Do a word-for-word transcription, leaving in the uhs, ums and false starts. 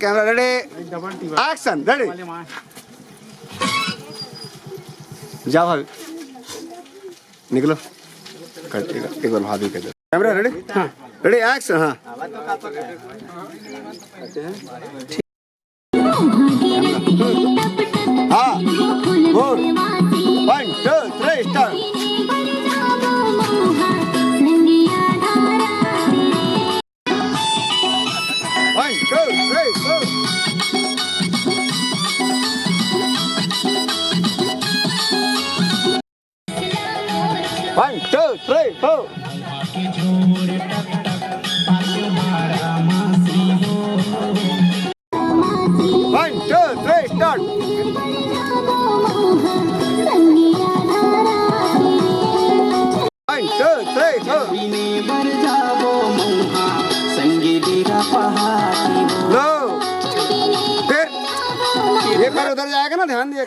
Camera ready, action, ready। जाओ भाभी, निकलो। कट, एक, एक बार भाभी कह दो। Camera ready? हाँ। Ready, action, हाँ। हाँ, बोल। One, two, three, start। One, two, three, four। One, two, three, four। One, two, three, start। One, two, three, four। लो, फिर ये पैर उधर जाएगा ना, ध्यान दिए।